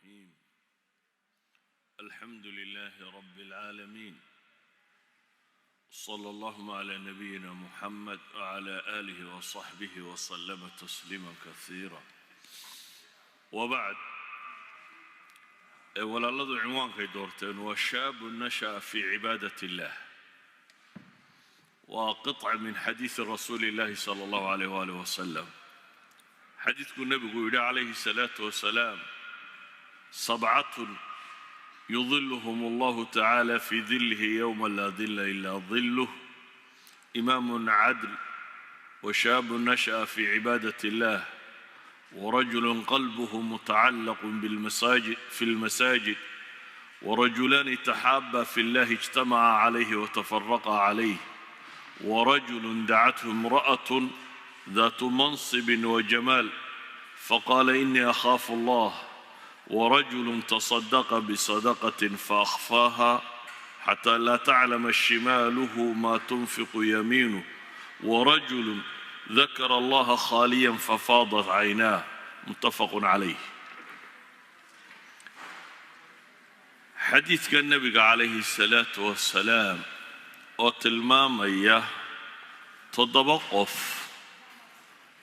الرحيم. الحمد لله رب العالمين، صلى اللهم على نبينا محمد وعلى آله وصحبه وسلم تسليما كثيرا، وبعد. Walaaladu cinwaankay doorteen waa شاب نشأ في عبادة الله. Waa قطعة من حديث رسول الله صلى الله عليه وآله وسلم. Xadiidkuu nebigu yidhi calayhi الsalaatu wasalaam: سبعة يظلهم الله تعالى في ظله يوم لا ظل إلا ظله، إمام عدل، وشاب نشأ في عبادة الله، ورجل قلبه متعلق بالمساجد في المساجد، ورجلان تحابا في الله اجتمعا عليه وتفرقا عليه، ورجل دعته امرأة ذات منصب وجمال فقال إني أخاف الله، ورجل تصدق بصدقة فأخفاها حتى لا تعلم شماله ما تنفق يمينه، ورجل ذكر الله خاليا ففاضت عيناه. متفق عليه. Xadiidka nebiga calayhi الsalaatu wassalaam oo tilmaamaya toddoba qof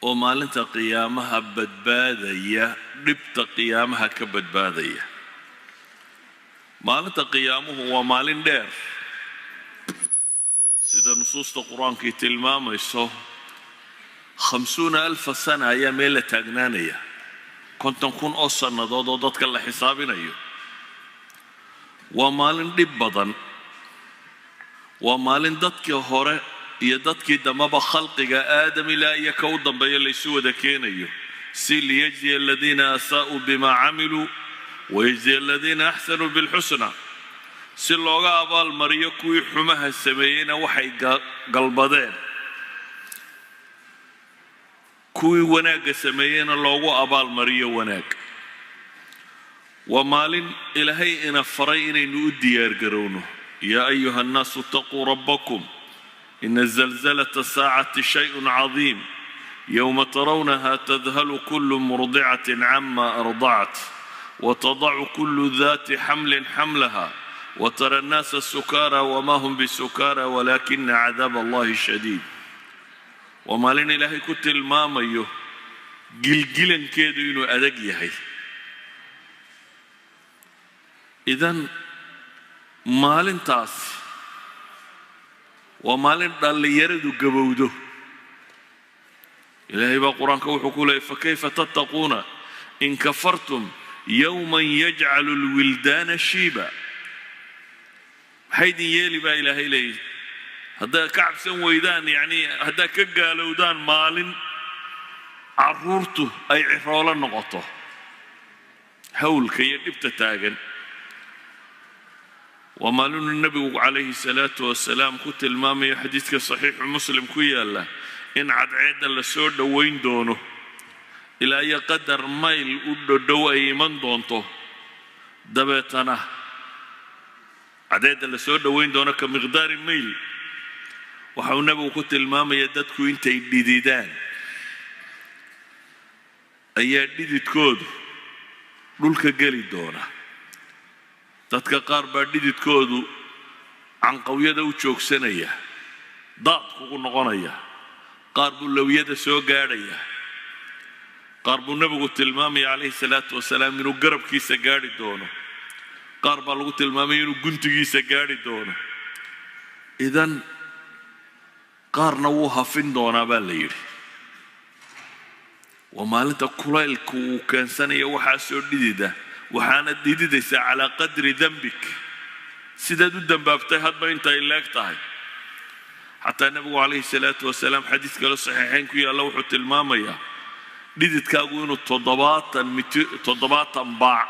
oo maalinta qiyaamaha badbaadaya, dhibta qiyaamaha ka badbaadaya. Maalinta qiyaamuhu waa maalin dheer. Sida nusuusta Qur-aankii tilmaamayso, 50,000 سنة ayaa meel la taagnaanaya, 50,000 oo sannadood oo dadka la xisaabinayo. Waa maalin dhib badan, waa maalin dadkii hore iyo dadkii dambaba, khalqiga Aadam ilaa iyo ka u dambeeya, laysu wada keenayo si ليجزي الذين أساءوا بما عملوا ويجزي الذين أحسنوا بالحسنى, si looga abaalmariyo kuwii xumaha sameeyeyna waxay galbadeen, kuwii wanaagga sameeyeyna loogu abaalmariyo wanaag. Waa maalin Ilaahay ina faray inaynu u diyaargarowno: يا أيها الناس اتقوا ربكم إن زلزلة الساعة شيء عظيم، يوم ترونها تذهل كل مرضعة عما أرضعت وتضع كل ذات حمل حملها وترى الناس سكارى وما هم بسكارى ولكن عذاب الله شديد. Waa maalin Ilaahay ku tilmaamayo gilgilankeedu inuu adag yahay. Idan maalintaas waa maalin dhallinyaradu gabowdo. Ilaahay baa Qur-aanka wuxuu ku leeyay: فكيف تتقون إن كفرتم يوما يجعل الولدان شيبا. Maxay idin yeeli baa Ilaahay leeyay haddaad ka cabsan weydaan, yacnii haddaad ka gaalowdaan maalin carruurtu ay ciroolo noqoto? Hawlka iyo dhibta taagan. Waa maalinuu nebigu calayhi salaatu wasalaam ku tilmaamayo xadiidka Saxiixu Muslim ku yaalla in cadceedda la soo dhowayn doono ilaa iyo qadar mayl u dhodhow ay iman doonto. Dabeetana cadceedda la soo dhowayn doono كمقدار ميل. Waxauu nebigu ku tilmaamaya dadku intay dhididaan ayaa dhididkoodu dhulka geli doona. Dadka qaar baa dhididkoodu canqawyada u joogsanaya, daad kugu noqonaya. Qaar buu lowyada soo gaadhaya. Qaar buu nebigu tilmaamaya calayhi salaatu wasalaam inuu garabkiisa gaadhi doono. Qaar baa lagu tilmaamaya inuu guntigiisa gaadhi doono. Idan qaarna wuu hafin doonaa baa la yidhi. Waa maalinta kulaylku uu keensanaya waxaasoo dhidida, waxaana dhididaysaa على قدر ذنبك, sidaad u dambaabtay hadba inta ay leeg tahay. Xataa nebigu calayhi salaatu wasalaam xadiis kale Saxiixayn ku yaalla wuxuu tilmaamayaa dhididkaagu inuu 70 mitir, 70 baac,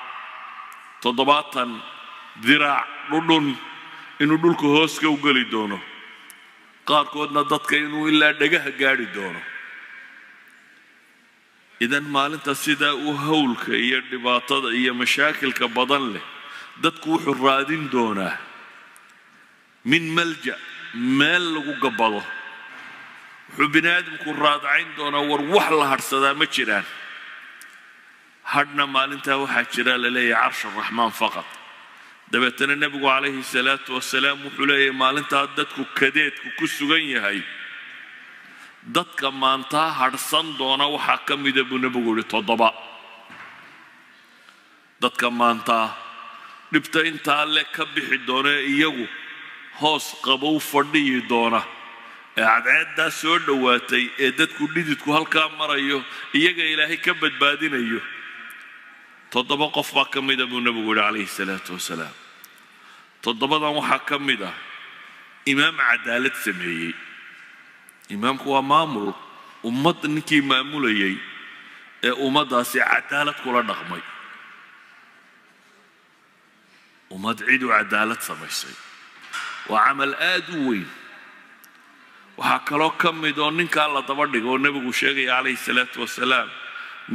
70 diraac, dhudhun inuu dhulka hooska u geli doono, qaarkoodna dadka inuu ilaa dhagaha gaadhi doono. Idan maalinta sidaa u hawlka iyo dhibaatada iyo mashaakilka badan leh, dadku wuxuu raadin doonaa min ملجأ, meel lagu gabbado. Wuxuu bini aadamku raadcayn doonaa: war, wax la hadhsadaa ma jiraan? Hadhna maalintaa waxaa jira la leeyahay carsh araxmaan faqad. Dabeetana nebigu calayhi salaatu wasalaam wuxuu leeyahay maalintaa dadku kadeedku ku sugan yahay, dadka maantaa hadhsan doona waxaa ka mida buu nebigu yidhi 7. Dadka maantaa dhibta intaa le ka bixi doona ee iyagu hoos qabow fadhiyi doona ee cadceeddaa soo dhowaatay ee dadku dhididku halkaa marayo iyaga Ilaahay ka badbaadinayo, 7 qof baa ka mida buu nebigu yidhi calayhi salaatu wasalaam. 7dan waxaa ka mid ah imaam cadaalad sameeyey. Imaamku waa maamul, ummad ninkii maamulayay ee ummaddaasi cadaalad kula dhaqmay, ummad ciduu cadaalad samaysay, waa camal aad u weyn. Waxaa kaloo ka mid oo ninkaa la daba dhigo oo nebigu sheegaya calayhi salaatu wasalaam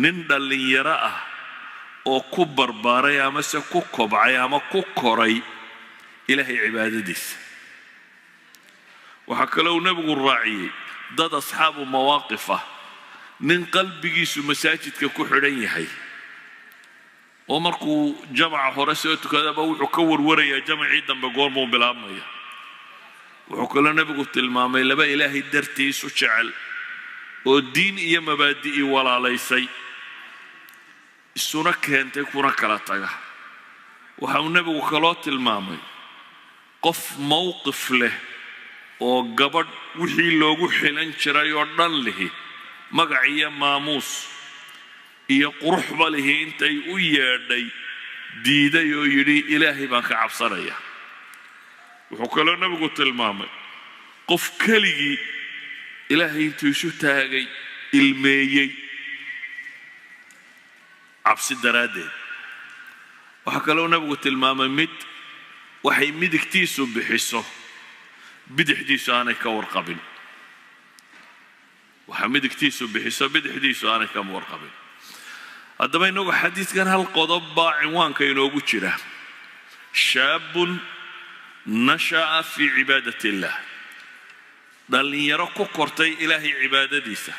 nin dhallinyaro ah oo ku barbaaray amase ku kobcay ama ku koray Ilaahay cibaadadiisa. Waxaa kaloo uu nebigu raaciyey dad asxaabu mawaaqif ah, nin qalbigiisu masaajidka ku xidhan yahay oo markuu jamaca hore soo tukadaba wuxuu ka warwarayaa jamacii dambe goormuu bilaabmaya. Wuxuu kaloo nebigu tilmaamay laba Ilaahay dartiisu jecel oo diin iyo mabaadi'i walaalaysay isuna keentay kuna kala taga. Waxa uu nebigu kaloo tilmaamay qof mowqif leh oo gabadh wixii loogu xilan jiray oo dhan lihi, magac iyo maamuus iyo quruxba lihi, intay u yeedhay diiday oo yidhi Ilaahay baan ka cabsanaya. Wuxuu kaloo nebigu tilmaamay qof keligii Ilaahay intuu isu taagay ilmeeyey cabsi daraaddeed. Waxaa kaloo nebigu tilmaamay mid waxay midigtiisu bixiso bidixdiisu aanay ka warqabin, waxa midigtiisu bixiso bidixdiisu aanay ka warqabin. Haddaba inagu xadiidkan hal qodob baa cinwaanka inoogu jira: shaabun nasha'a fii cibaadat illaah, dhallinyaro ku kortay Ilaahay cibaadadiisa.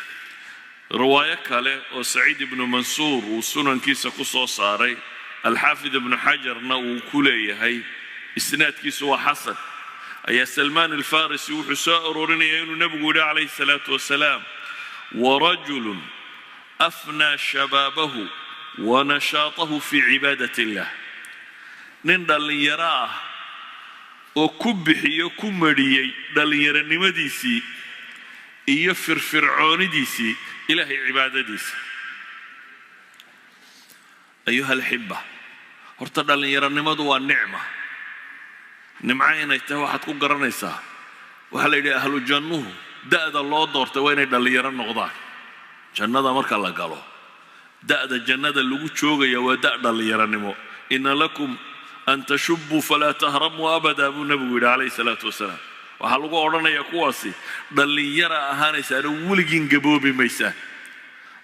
Riwaayo kale oo Saciid ibnu Mansuur uu sunankiisa ku soo saaray, Alxaafid ibnu Xajarna uu ku leeyahay isnaadkiisu waa xasan, ayaa Salmaan Alfarisi wuxuu soo aroorinayaa inuu nebigu yidhi calayhi salaatu wasalaam: warajulun afnaa shabaabahu wa nashaatahu fii cibaadat illaah, nin dhallinyaro ah oo ku bixiyo ku marhiyey dhallinyaronimadiisii iyo firfircoonidiisii Ilaahay cibaadadiisa. Ayuha alxiba, horta dhallinyaronimadu waa nicma. Nimco inay tahay waxaad ku garanaysaa waxaa la yidhi ahlu jannuhu da'da loo doortay waa inay dhallinyaro noqdaan. Jannada marka la galo da'da jannada lagu joogaya waa da' dhallinyaronimo. Ina lakum an tashubbuu falaa tahramuu abada buu nebigu yidhi calayhi salaatu wasalaam. Waxaa lagu odhanayaa kuwaasi dhallinyara ahaanaysaano weligiin gaboobi maysaan.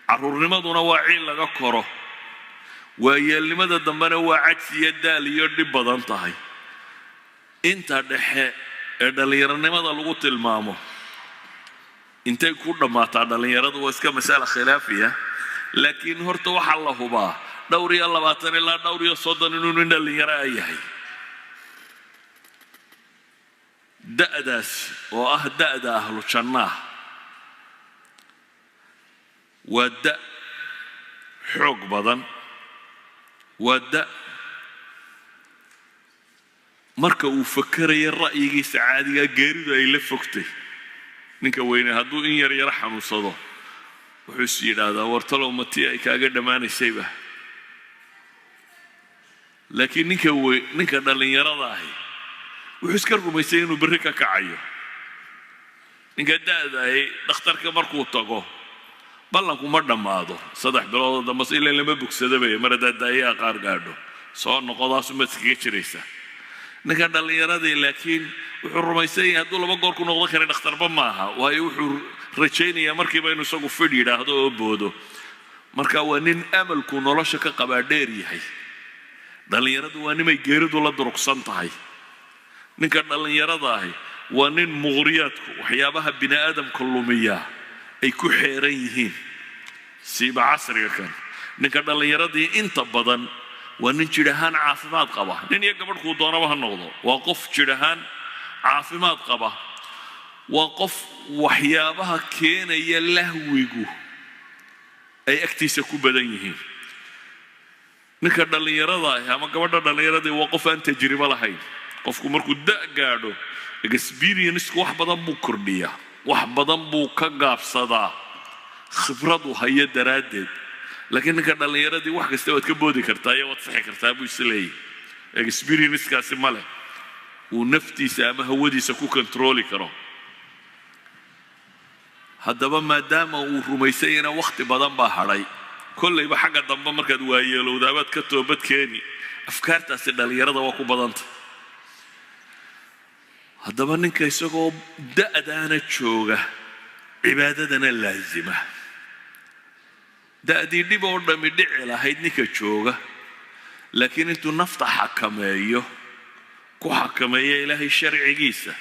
Carruurnimaduna waa ciil laga koro, waayeelnimada dambena waa cajsi iyo daal iyo dhib badan tahay. Inta dhexe ee dhallinyaronimada lagu tilmaamo intay ku dhammaataa dhallinyaradu waa iska masala khilaafiya, laakiin horta waxaa la hubaa dhowr iyo 20 ilaa dhowr iyo 30 inuu nin dhallinyaro a yahay. Da'daas oo ah da'da ahlu jannaah waa da' xoog badan, waa da' marka uu fakeraya ra'yigiisa caadigaa geeridu ay la fogtay. Ninka weyne hadduu in yar yaro xanuunsado wuxuu is yidhaahdaa wartalow matii ay kaaga dhammaanaysayba. Laakiin ninka dhallinyarada ahi wuxuu iska rumaysay inuu berri ka kacayo. Ninka da'da ahi dhakhtarka markuu tago ballanku ma dhammaado 3 biloodoo dambase ilan lama bogsadabaya, mar haddaad daayaha qaar gaadho soo noqodaasumaad iskaga jiraysaa. Ninka dhallinyaradii laakiin wuxuu rumaysan yahay hadduu 2 goor ku noqdo kara dhakhtarba maaha, waayo wuxuu rajaynayaa markiiba inuu isagu fidh yidhaahdo oo boodo. Marka waa nin amalku nolosha ka qabaa dheer yahay. Dhallinyaradu waa nimay geeridu la durugsan tahay. Ninka dhallinyarada ahi waa nin muqhriyaadku waxyaabaha bini aadamka lumiyaa ay ku xeeran yihiin, siiba casriga kan. Ninka dhallinyaradii inta badan waa nin jidh ahaan caafimaad qaba. Nin iyo gabadh kuu doonaba ha noqdo, waa qof jidh ahaan caafimaad qaba, waa qof waxyaabaha keenaya lahwigu ay agtiisa ku badan yihiin. Ninka dhallinyarada ahi ama gabadha dhallinyaradii waa qof aan tajribo lahayn. Qofku markuu da' gaadho, experience ku wax badan buu kordhiyaa, wax badan buu ka gaabsadaa khibradu hayo daraaddeed. Laakiin ninka dhallinyaradii wax kasta waad ka boodi kartaa iyo waad sixi kartaa buu isleeyahy. Experience kaasi ma leh uu naftiisa ama hawadiisa ku control i karo. Haddaba maadaama uu rumaysan yahayna wakhti badan baa hadhay, kollayba xagga dambe markaad waayeelowdaabaad ka toobad keeni, afkaartaasi dhallinyarada waa ku badanta. Haddaba ninka isagoo da'daana jooga cibaadadana laasima, da'dii dhib oo dhammi dhici lahayd ninka jooga, laakiin intuu nafta xakameeyo, ku xakameeya Ilaahay sharcigiisa,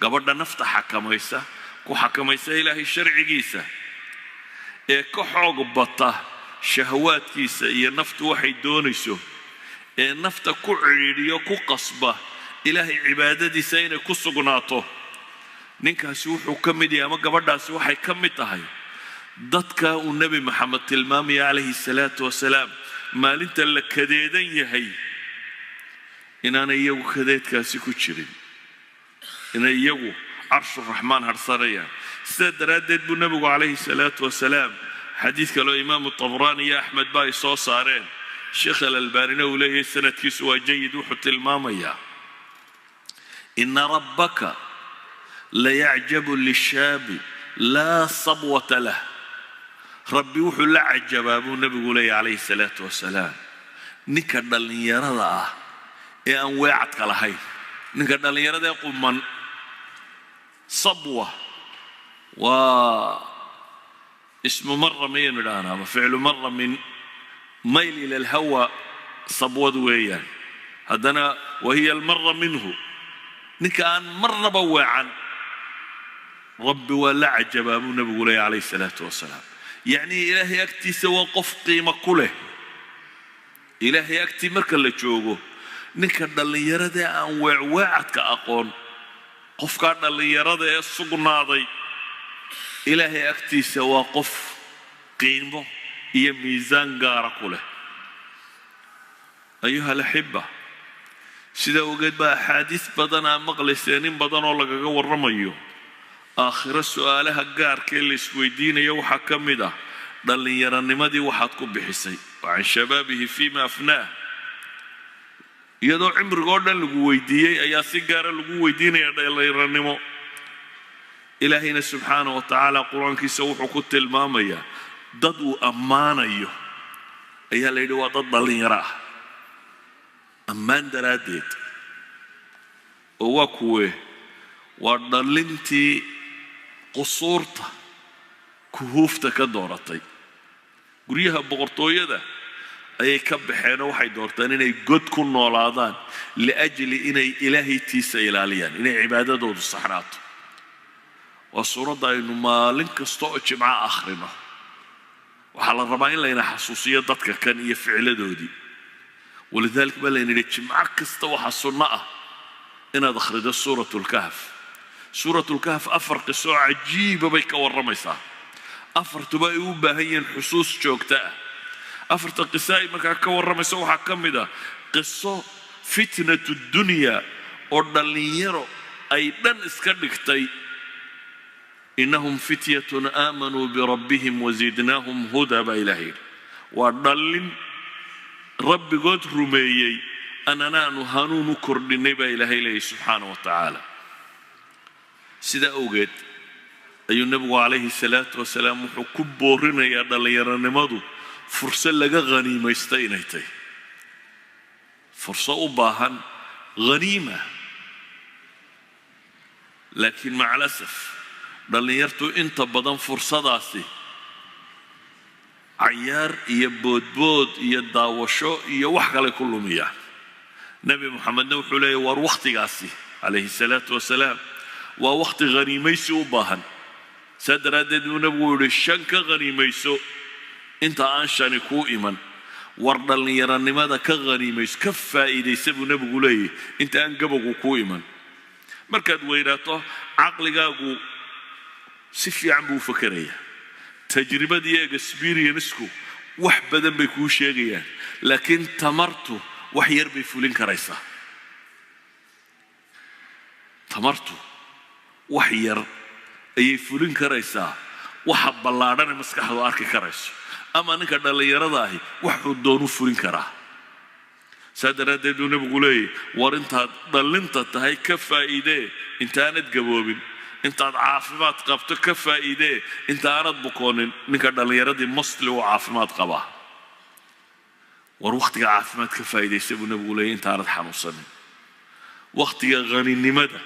gabadha nafta xakamaysa, ku xakamaysa Ilaahay sharcigiisa, ee ka xoog bata shahawaadkiisa iyo naftu waxay doonayso, ee nafta ku cidhiidhiyo, ku qasba Ilaahay cibaadadiisa inay ku sugnaato, ninkaasi wuxuu ka mid yahay ama gabadhaasi waxay ka mid tahay dadka uu Nebi Maxamed tilmaamaya calayhi salaatu wasalaam, maalinta la kadeedan yahay inaanay iyagu kadeedkaasi ku jirin, inay iyagu carshuraxmaan harsanayaan. Sidaa daraaddeed buu nebigu calayhi salaatu wasalaam xadiid kaloo Imaamu Tabraani iyo Axmed ba ay soo saareen, Sheekh Alalbaanina uu leeyahay sanadkiisu waa jayid, wuxuu tilmaamayaa: "إن ربك ليعجب للشاب لا صبوة له." Rabbi wuxuu la cajabaa, buu nebigu leeyahy calayhi salaatu wasalaam, ninka dhallinyarada ah ee aan weecadka lahayn, ninka dhallinyarada ee quman. Sabwa waa ismu mara mayaynu idhahnaa ama ficlu mara min mayl ila alhawa. Sabwad weeyaan haddana وهي المرة منه. Ninka aan marnaba weecan Rabbi waa la cajabaa, buu nebigu leeyahy calayhi salaatu wasalaam. Yacnii Ilaahay agtiisa waa qof qiimo ku leh. Ilaahay agtii marka la joogo, ninka dhallinyarada ee aan weecweecadka aqoon, qofkaa dhallinyarada ee sugnaaday, Ilaahay agtiisa waa qof qiimo iyo miisaan gaara ku leh. أيها الأحبة, sidaa ogeed baa axaadiis badan aa maqlayseen in badan oo lagaga warramayo aakhiro. Su'aalaha gaarka ee la isweydiinayo waxaa ka mid ah dhallinyaranimadii waxaad ku bixisay, وعن شبابه فيما أفناه. Iyadoo cimrigoo dhan lagu weydiiyey ayaa si gaara lagu weydiinaya dhallinyaranimo. Ilaahayna subxaana wa tacaala Qur-aankiisa wuxuu ku tilmaamayaa dad uu ammaanayo ayaa la yidhi waa dad dhallinyaro ah, ammaan daraaddeed. Oo waa kuwee? Waa dhallintii qusuurta kuhuufta ka dooratay. Guryaha boqortooyada ayay ka baxeenoo waxay doorteen inay god ku noolaadaan لأجل inay Ilaahay tiisa ilaaliyaan, inay cibaadadoodu saxnaato. Waa suuradda aynu maalin kasta oo Jimco akhrino. Waxaa la rabaa in layna xasuusiyo dadka kan iyo ficiladoodii. ولذلك baa layna yidhi jimco kasta waxaa sunno ah inaad akhrido Suurat Lkahf. Suurat Lkahf afar qiso cajiiba bay ka warramaysaa, afartuba ay u baahan yihiin xusuus joogta ah. Afarta qiso ay markaa ka warramayso waxaa ka mid ah qiso فتنة الدنيا oo dhallinyaro ay dhan iska dhigtay. "إنهم فتية آمنوا بربهم وزدناهم هدى" baa Ilaah yidhi. Waa dhallin Rabbigood rumeeyey, annana aanu hanuun u kordhinnay, baa Ilaahay leeyay subxaana wa tacaala. Sidaa awgeed ayuu nebigu calayhi salaatu wasalaam wuxuu ku boorinayaa dhallinyaronimadu furso laga khaniimaysta inay tahy, furso u baahan haniima. Laakiin مع الأسف dhallinyartu inta badan fursadaasi cayaar iyo boodbood iyo daawasho iyo wax kale ku lumiyaan. Nebi Moxamedna wuxuu leeyahy, waar wakhtigaasi calayhi salaatu wasalaam waa wakhti khaniimaysi u baahan. Saa daraaddeed buu nebigu yidhi, shan ka khaniimayso. Inta aan shani kuu iman, war dhallinyaranimada ka haniimayso, ka faa'iidaysa, buu Nebigu leeyahy, inta aan gabowgu kuu iman. Markaad weynaato, caqligaagu si fiican buu u fakerayaa, tajribadiiyo experience-ku wax badan bay kuu sheegayaan, laakiin tamartu wax yar bay fulin karaysaa. Tamartu wax yar ayay fulin karaysaa. Waxa ballaadhane maskaxdu arki karayso ama ninka dhallinyarada ahi waxuu doonu fulin karaa. Saa daraaddeed buu Nebigu leeyahy, war intaad dhallinta tahay ka faa'iidee intaanad gaboobin, intaad caafimaad qabto ka faa'iidee intaanad bukoonin. Ninka dhallinyaradii mostly uu caafimaad qabaa. War wakhtiga caafimaad ka faa'iidaysa, buu Nebigu leeyahy, intaanad xanuunsanin. Wakhtiga haninimada,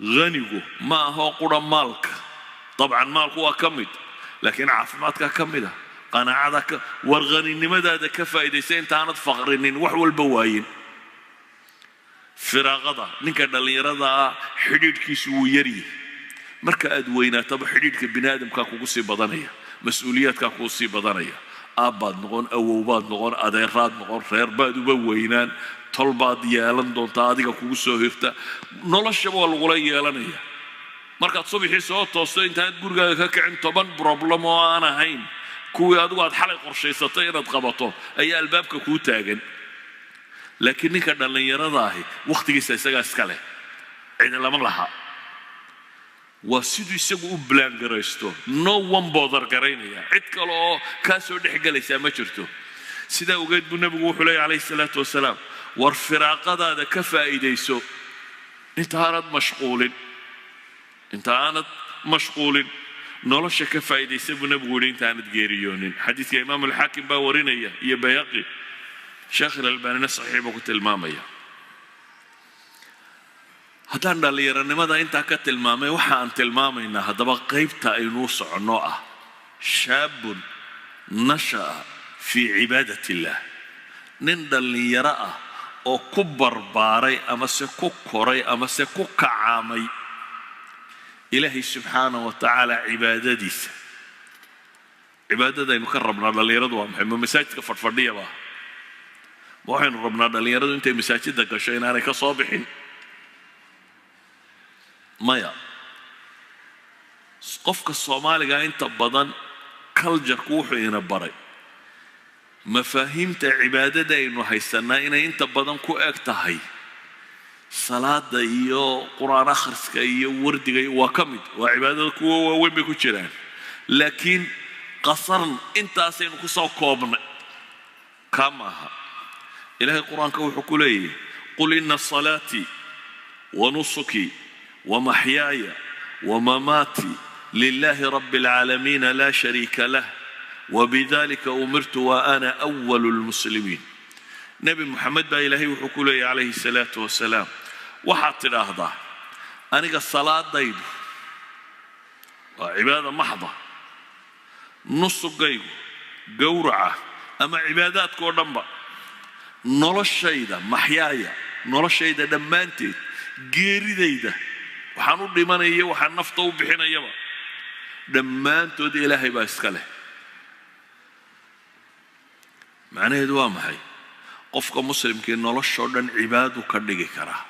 hanigu ma ahoo qura maalka, dabcan maalku waa ka mid, laakiin caafimaadkaa ka mid ah, qanaacada ka. War haninimadaada ka faa'iidaysa intaanad faqrinin, wax walba waayin. Firaaqada ninka dhallinyarada ah xidhiidhkiisu wuu yaryahay. Marka aad weynaataba, xidhiidhka bini aadamkaa kugu sii badanaya, mas-uuliyaadkaa kugu sii badanaya. Aabbaad noqon, awowbaad noqon, adeeraad noqon, reerbaad uba weynaan, tol baad yeelan doontaa adiga kugu soo hirta, noloshaba waa lagula yeelanaya. Markaad subaxii soo toosto, intaanad gurigaaga ka kicin, 10 problem oo aan ahayn kuwii adigu aad xalay qorshaysatay inaad qabato ayaa albaabka kuu taagan. Laakiin ninka dhallinyarada ahi wakhtigiisa isagaa iska leh, cidi lama laha. Waa siduu isagu u plan garaysto, no one bother garaynaya, cid kale oo kaa soo dhex gelaysaa ma jirto. Sidaa ogeed buu Nebigu wuxuu leeyay, calayhi salaatu wasalaam, war firaaqadaada ka faa'iidayso intaanad mashquulin, inta aanad mashquulin. Nolosha ka faa'iidaysa, buu Nebigu yidhi, intaanad geeriyoonin. Xadiidka Imaam Alxaakim baa warinaya iyo Bayhaqi, Sheekh Ilalbaanina saxiix buu ku tilmaamaya. Haddaan dhallinyaronimada intaa ka tilmaamay, waxa aan tilmaamaynaa haddaba qaybta aynuu soconno ah shaabun nasha'a fii cibaadat illaah, nin dhallinyaro ah oo ku barbaaray amase ku koray amase ku kacaamay Ilaahay subxaana wa tacaala cibaadadiisa. Cibaadadaynu ka rabnaa dhallinyaradu waa maxay? Ma masaajidka fadhfadhiyaba? Ma waxaynu rabnaa dhallinyaradu intay masaajidda gasho inaanay ka soo bixin? Maya. Qofka Soomaaliga inta badan culture-ku wuxuu ina baray mafaahiimta cibaadada aynu haysannaa inay inta badan ku eg tahay salaada iyo Qur-aan akhriska iyo wardiga. Waa ka mid, waa cibaadada, kuwa waaweyn bay ku jiraan, laakiin qasaran intaasaynu ku soo koobnay. Kaa maaha. Ilaahay Qur-aanka wuxuu ku leeyahy, qul ina salaatii wa nusukii wa maxyaaya wa mamaatii lilaahi rabbi alcaalamiina laa shariika lah wbidalika umirtu wa ana awalu lmuslimiin. Nebi Moxamed baa Ilaahay wuxuu ku leeyahy, calayhi salaatu wasalaam, waxaad tidhaahdaa, aniga salaadaydu waa cibaada maxda, nusugaygu, gowraca ama cibaadaadka oo dhanba, noloshayda, maxyaaya, noloshayda dhammaanteed, geeridayda, waxaan u dhimanaya, waxaan nafta u bixinayaba, dhammaantood Ilaahay baa iska leh. Macnaheedu waa maxay? Qofka muslimkii noloshoo dhan cibaadu ka dhigi karaa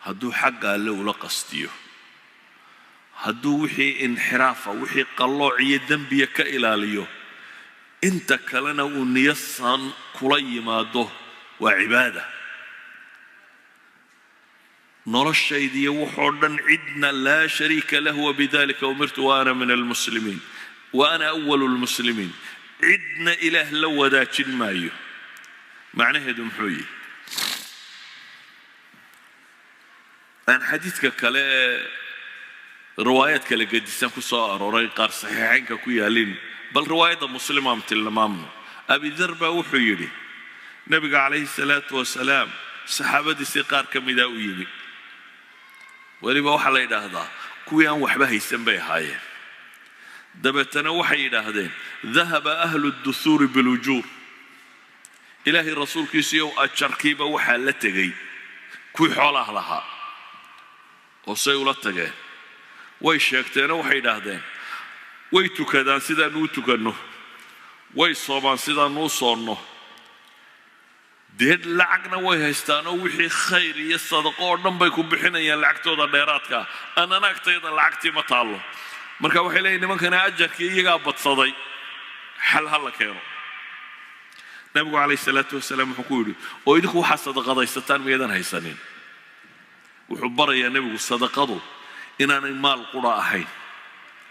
hadduu xagga Alle ula qastiyo, hadduu wixii inxiraafa, wixii qallooc iyo dembiya ka ilaaliyo, inta kalena uu niyasan kula yimaado, waa cibaada. Noloshaydiiyo waxoo dhan cidna laa shariika lah, wabidalika umirtu wa ana min almuslimiin wa ana awalu lmuslimiin. Cidna Ilaah la wadaajin maayo. Macnaheedu muxuu yihi? Aan xadiidka kale ee riwaayaad kala gedisan ku soo arooray, qaar saxiixaynka ku yaalin, bal riwaayadda Muslim aan tilmaamno. Abidar baa wuxuu yidhi, Nebiga calayhi salaatu wasalaam saxaabadiisii qaar ka mida u yimi. Weliba waxaa la yidhaahdaa kuwii aan waxba haysan bay ahaayeen. Dabeetana waxay yidhaahdeen, dahaba ahlu duhuuri bilujuur, Ilaahay rasuulkiisiiyow, ajarkiiba waxaa la tegey kuwii xoolaha lahaa. Oo say ula tageen? Way sheegteenoo waxay yidhaahdeen, Way tukadaan sidaannu u tukanno, way soomaan sidaannu u soonno, dee lacagna way haystaan oo wixii khayr iyo sadaqo oo dhan bay ku bixinayaan lacagtooda dheeraadkaa. Annana agtayda lacagtii ma taallo. Marka waxay leeyihin nimankana ajarkii iyagaa badsaday, xal ha la keeno. Nabigu calayhi salaatu wasalaam wuxuu ku yidhi, oo idinku waxaa sadaqadaysataan miyaydan haysanin? Wuxuu barayaa nebigu sadaqadu inaanay maal qura ahayn.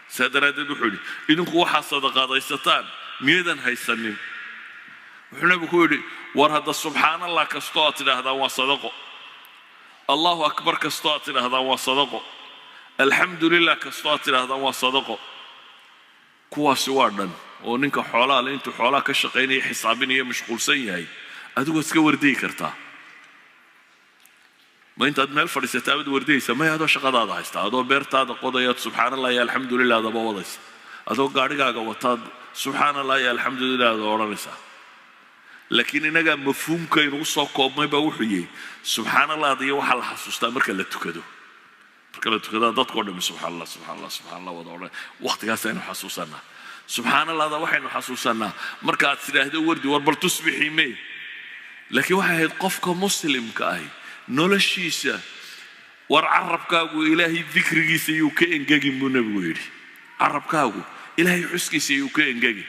Saa daraaddeed wuxuu yidhi, idinku waxaa sadaqadaysataan miyaydan haysanin? Wuxuu nebigu ku yidhi, war hadda subxaan Allah kastoo aad tidhaahdaan waa sadaqo, Allahu akbar kastoo aad tidhaahdaan waa sadaqo, alxamdu lilah kastoo aad tidhaahdaan waa sadaqo. Kuwaasi waa dhan oo ninka xoolaha le intuu xoolaha ka shaqaynaya, xisaabinaya, mashquulsan yahay, adigu waad iska wardiyi kartaa. Ma intaad meel fadhiisataa baad wardiyaysa? Maya, adoo shaqadaada haysta, adoo beertaada qodayaad subxaan Allah iyo alxamdu lilah adaba wadaysa, adoo gaadhigaaga wataad subxaan Allah iyo alxamdu lilah ada odhanaysaa. Laakiin innagaa mafhuumka inugu soo koobmay baa wuxuu yihi subxaan allahda iyo waxaa la xasuustaa marka la tukado. Marka la tukadaa dadkao dhami subxaan Allah, subxaan Allah, subxaan Allah wada odhan, waqtigaasaynu xasuusanaa subxaan allahda. Waxaynu xasuusanaa marka aad tidhaahdo wardi, war bal tusbixii mee. Laakiin waxay ahayd qofka muslimka ahi noloshiisa, war carabkaagu Ilaahay dikrigiisa yuu ka engegin buu nebigu yidhi. Carabkaagu Ilaahay xuskiisa yuu ka engegin.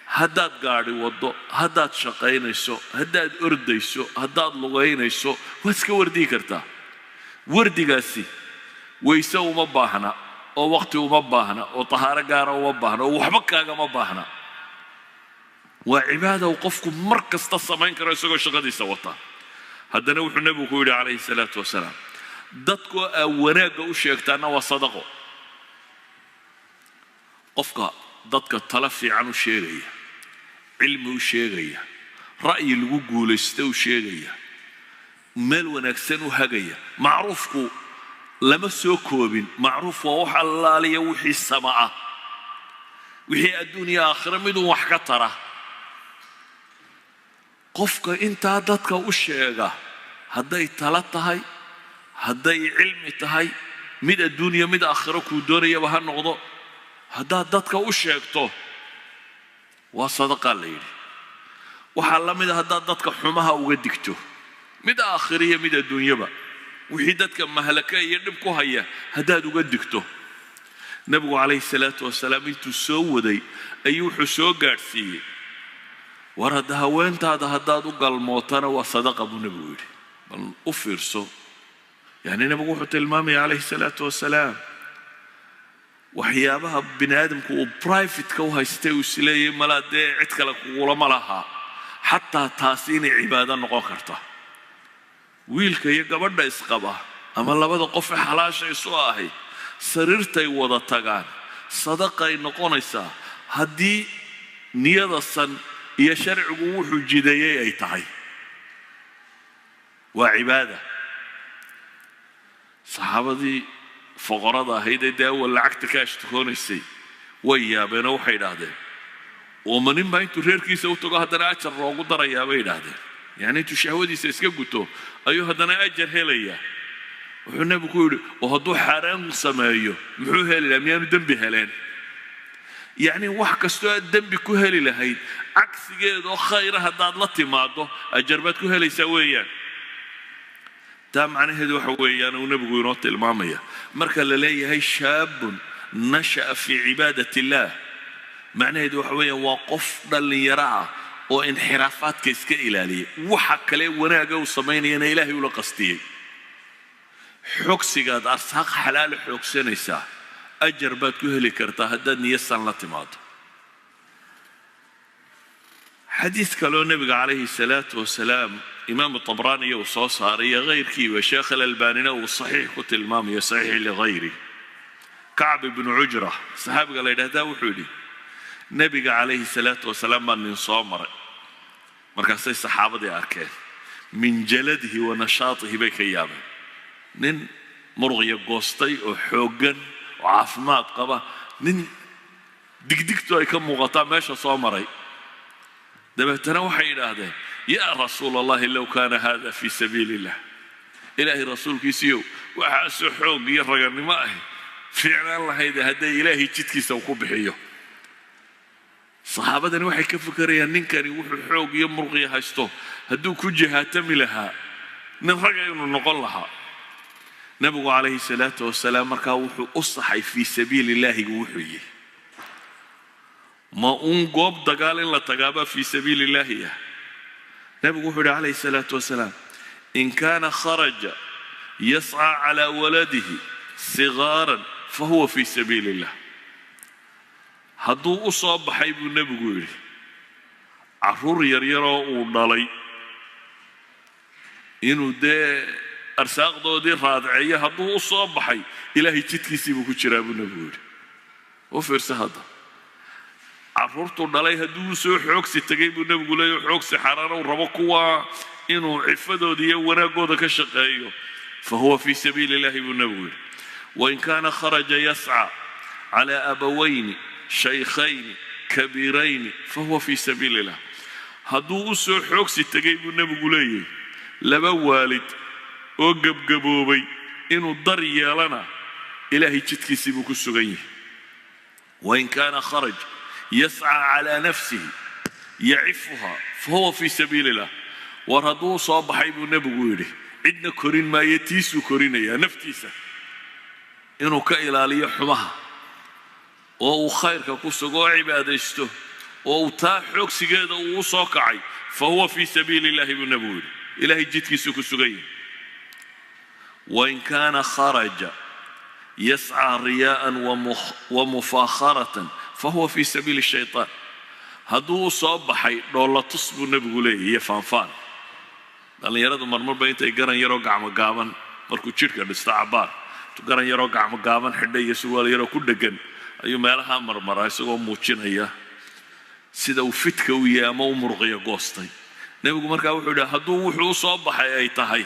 Haddaad gaadhi waddo, haddaad shaqaynayso, haddaad ordayso, haddaad lugaynayso, waad iska wardiyi kartaa. Wardigaasi wayse uma baahna, oo waqti uma baahna, oo tahaaro gaara uma baahna, oo waxba kaagama baahna. Waa cibaada uu qofku mar kasta samayn karo isagoo shaqadiisa wata. Haddana wuxuu nebigu ku yidhi calayhi salaatu wasalaam, dadkoo aa wanaagga u sheegtaana waa sadaqo. Qofka dadka talo fiican u sheegaya, cilmi u sheegaya, ra'yi lagu guulaysta u sheegaya, meel wanaagsan u hagaya. Macruufku lama soo koobin. Macruuf waa wax allaaliya wixii sama ah, wixii adduun iyo aakhiro midun wax ka tara. Qofka intaa dadka u sheega, hadday talo tahay, hadday cilmi tahay, mid adduunya mid aakhiro kuu doonayaba ha noqdo, haddaad dadka u sheegto waa sadaqaa la yidhi. Waxaa la mida haddaad dadka xumaha uga digto, mid aakhiriya mid adduunyaba, wixii dadka mahlaka iyo dhib ku haya haddaad uga digto. Nebigu calayhi salaatu wasalaam intuu soo waday ayuu wuxuu soo gaadhsiiyey, war hadda haweentaada haddaad u galmootana waa sadaqa buu nebigu yidhi. Bal u fiirso, yacni nebigu wuxuu tilmaamaya calayhi salaatu wasalaam waxyaabaha bini aadamku uu private-ka u haystay, uu isleeyay malaa dee cid kale kugulama laha, xataa taasi inay cibaado noqon karta. Wiilka iyo gabadha isqaba ama labada qof ee xalaasha isu ahi sariirtay wada tagaan sadaqay noqonaysaa haddii niyada san iyo sharcigu wuxuu jideeyey ay tahay, waa cibaada. Saxaabadii foqorada ahayd ee dee awal lacagta ka ashtakoonaysay way yaabeenoo waxay idhaahdeen, oo ma nin baa intuu reerkiisa u tago haddana ajar loogu darayaa? Bay idhaahdeen. Yacni intuu shahwadiisa iska guto ayuu haddana ajar helayaa. Wuxuu nebigu ku yidhi, oo hadduu xaaraan sameeyo muxuu heli lahaa? Miyaanu dembi heleen? Yacni wax kastoo aad dembi ku heli lahayd cagsigeedoo khayra haddaad la timaaddo ajar baad ku helaysaa weeyaan. Taa macnaheedu waxa weeyaan uu nebigu inoo tilmaamaya marka la leeyahay shaabun nasha'a fii cibaadat illaah, macnaheedu waxa weeyaan waa qof dhallinyaro ah oo inxiraafaadka iska ilaaliyay, waxa kale wanaaga uu samaynayana Ilaahay ula qastiyey. Xogsigaad arsaaq xalaala xoogsanaysaa ajar baad ku heli kartaa haddaad niyasan la timaado. Xadiis kaloo nebiga calayhi salaatu wasalaam imaamu Tabraaniya uu soo saaray iyo hayrkiiba, Sheekh Alalbaanina uu saxiix ku tilmaamayo, saxiix ligayri, Kacb ibnu Cujra saxaabiga la yidhahdaa wuxuu yidhi, nebiga calayhi salaatu wasalaam baa nin soo maray. Markaasay saxaabadii arkeen, min jaladihi wa nashaatihi bay ka yaabeen, nin muruqya goostay oo xooggan oo caafimaad qaba, nin digdigtu ay ka muuqataa meesha soo maray. Dabeetana waxay yidhaahdeen, yaa rasuul Allahi, low kaana hada fii sabiili illah, Ilaahay rasuulkiisiiyow, waxaasoo xoog iyo raganimo ahi Fiicnaan lahayd hadday Ilaahay jidkiisa uu ku bixiyo. Saxaabadani waxay ka fikerayaan ninkani wuxuu xoog iyo murqiya haysto hadduu ku jihaatami lahaa, nin raga inuu noqon lahaa. Nabigu calayhi salaatu wasalaam markaa wuxuu u saxay fii sabiili illaahigu wuxuu yihi: ma uun goob dagaal in la tagaabaa fii sabiili illaahi ah? Nabigu wuxuu yidhi calayhi salaatu wasalaam: in kaana kharaja yascaa calaa waladihi sigaaran fahuwa fii sabiili illah. Hadduu u soo baxay, buu nebigu yidhi, carruur yaryaroo uu dhalay inuu dee arsaaqdoodii raadceeyo, hadduu u soo baxay, Ilaahay jidkiisii buu ku jiraa, buu nebigu yidhi. U fiirsa hadda, carruurtuu dhalay hadduu u soo xoogsi tegay, buu nebigu leeya, xoogsi xaaraan uu rabo kuwa inuu cifadooda iyo wanaaggooda ka shaqeeyo, fa huwa fii sabiili illahi, buu nebigu yidhi. Wain kaana kharaja yascى calى abawayni shaykhayni kabiirayni fahuwa fii sabiili illah. Hadduu u soo xoogsi tegay, buu nebigu leeyahay, laba waalid oo gebgaboobay inuu dar yeelana, Ilaahay jidkiisii buu ku sugan yahay. Wain kaana kharaj yascى calى nafsihi yacifuha fahuwa fii sabiili illah. War hadduu soo baxay, buu nebigu yidhi, cidna korin maayo, tiisuu korinayaa, naftiisa inuu ka ilaaliyo xumaha oo uu khayrka ku sugo oo cibaadaysto oo uu taa xoogsigeeda uu u soo kacay, fa huwa fii sabiili illahi, buu nebigu yidhi, Ilahay jidkiisuu ku sugan yahay. Wain kaana kharaja yascىa riyaa'an wa mufaakharatan fahuwa fii sabiili shayطaan. Hadduu u soo baxay dhoolatus, buu nebigu leeyahy, iyo faanfaan, dhallinyaradu marmarba intay garan yaroo gacmo gaaban, markuu jidhka dhisto cabbaar, intuu garan yaroo gacmo gaaban xidhay iyo surwaal yaroo ku dheggan ayuu meelaha marmaraa, isagoo muujinaya sida uu fitka u yahay ama u muruqyo goostay. Nebigu markaa wuxuu yidhi, hadduu wuxuu u soo baxay ay tahay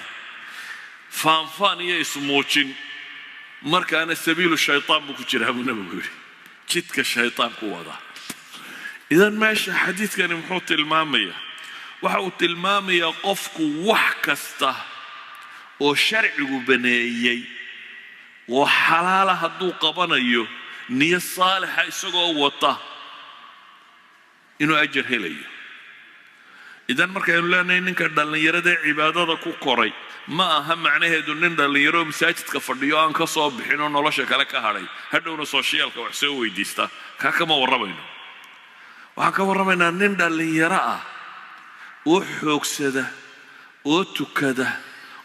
faanfaan iyo ismuujin, markaana sabiilu shaytaan buu ku jiraa, buu nebigu yidhi, jidka shaytaan ku wadaa. Idan meesha xadiidkani muxuu tilmaamayaa? Waxa uu tilmaamayaa qofku wax kasta oo sharcigu baneeyey oo xalaala hadduu qabanayo, niyo saalixa isagoo wata, inuu ajar helayo. Idan markaynu leenahay ninka dhallinyarada ee cibaadada ku koray, ma aha macnaheedu nin dhallinyaro masaajidka fadhiyo aan ka soo bixin oo nolosha kale ka hadhay, hadhowna socialka wax soo weydiista. Kaa kama warramayno. Waxaan ka warramaynaa nin dhallinyaro ah oo xoogsada oo tukada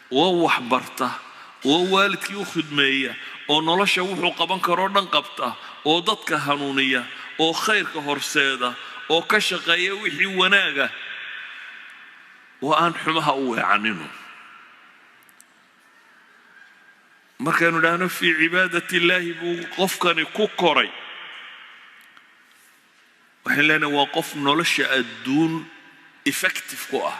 oo waxbarta oo waalidkii u khidmeeya oo nolosha wuxuu qaban karoo dhan qabta oo dadka hanuuniya oo khayrka horseeda oo ka shaqeeya wixii wanaaga oo aan xumaha u weecaninu. Markaynu idhaahno fii cibaadat illaahi buu qofkani ku koray, waxaynu leenahay waa qof nolosha adduun effective ku ah,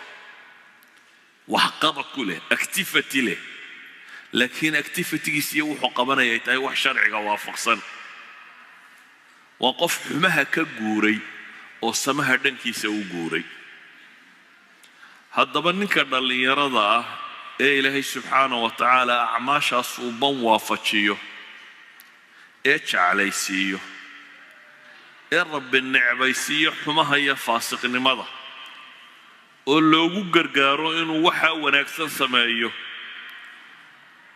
waxqabad ku leh, activity leh, laakiin activitygiis iyo wuxuu qabanaya ay tahay wax sharciga waafaqsan. Waa qof xumaha ka guuray oo samaha dhankiisa u guuray. Haddaba ninka dhallinyarada ah ee Ilaahay subxaana wa tacaala acmaashaas uu ban waafajiyo ee jeclaysiiyo ee Rabbi necbaysiiyo xumaha iyo faasiqnimada oo loogu gargaaro inuu waxaa wanaagsan sameeyo,